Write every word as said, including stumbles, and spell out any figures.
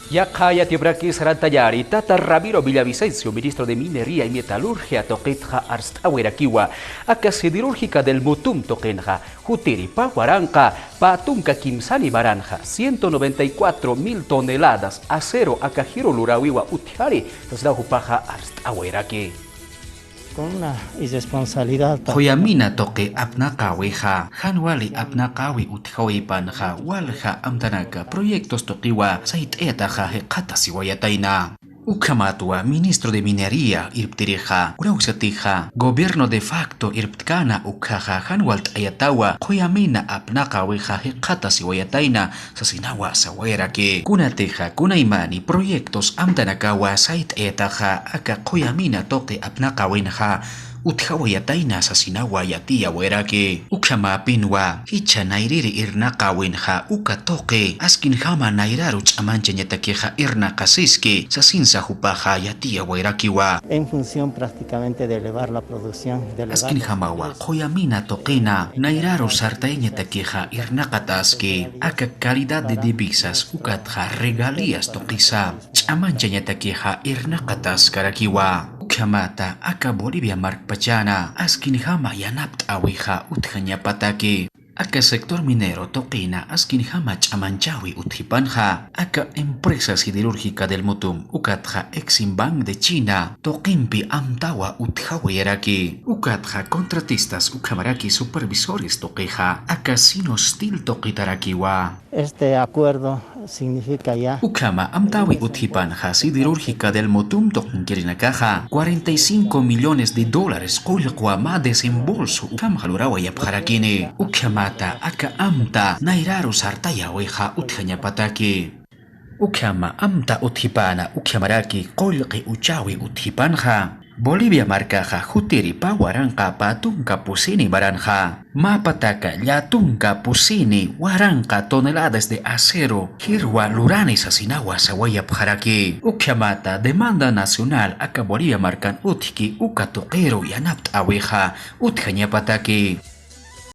Yaqha yatiprakis sarantayari, tata Ramiro Villavicencio, ministro de Minería y Metalurgia tuqitxa arst'awirakiwa, aka siderúrgica del Mutum tuqinxa, jutiri pä waranqa pä tunka kimsani maranxa, ciento noventa y cuatro mil toneladas acero aka jiru luräwiwa utjani, sasinaw jupaxa arst'awiraki. Con una irresponsabilidad. Qhuyamina tuqi apnaqäwixa, jan wali apnaqäwi utjawipanxa, walja amtanaka proyectos tuqiwa sayt'ayataxa jikxatasiwayatayna. Ukhamatwa ministro de Minería irptirixa, urawsatixa gobierno de facto irptkana ukhaxa jan walt'ayatawa qhuyamina apnaqäwixa jikxatasiwayatayna, sasinawa sawayraki. Kunatixa kunaymani proyectos amtanakawa sayt'ayataxa aka qhuyamina tuqi apnaqäwinxa utjawayatayna sasinawa yatiyawayraki. Ukhamäpinwa jichha nayrïri irnaqäwinxa uka tuqi askinjama nayraru ch'amanchañatakixa irnaqasiski sasinsa jupaxa yatiyawayrakiwa. En función prácticamente de elevar la producción, de elevar los ingresos. Askinjamawa qhuyamina tuqina nayraru sartayañatakixa irnaqataski, aka calidad de divisas ukatxa regalías tuqisa ch'amanchañatakixa irnaqataskarakiwa. Ukhamata aka Bolivia markpachana askinjama yanapt'äwixa utjañapataki. Aka sector minero tuqina askinjama ch'amanchäwi utjipanxa, aka empresa siderúrgica del Mutum ukatxa Eximbank de China tuqimpi amtawa utjawayaraki. Ukatxa contratistas ukhamaraki supervisores tuqixa aka Sinostil tuqitarakiwa. Este acuerdo significa ya. Ukhama amtäwi utjipanxa siderúrgica del Mutum tuqinkirinakaxa cuarenta y cinco millones de dólares qullqwa mä desembolso ukhamxa lurawayapxarakini. Ukhamata aka amta nayraru sartayäwixa utjañapataki. Ukhama amta utjipana ukhamaraki qullqi uchäwi utjipanxa, Bolivia markaxa jutiri pä waranqa pä tunka pusini maranxa, mä pataka llätunka pusini waranqa toneladas de acero jirwa lurani sasinawa sawayapxaraki. Ukhamata demanda nacional aka Bolivia markan utjki uka tuqiru yanapt'äwixa utjañapataki.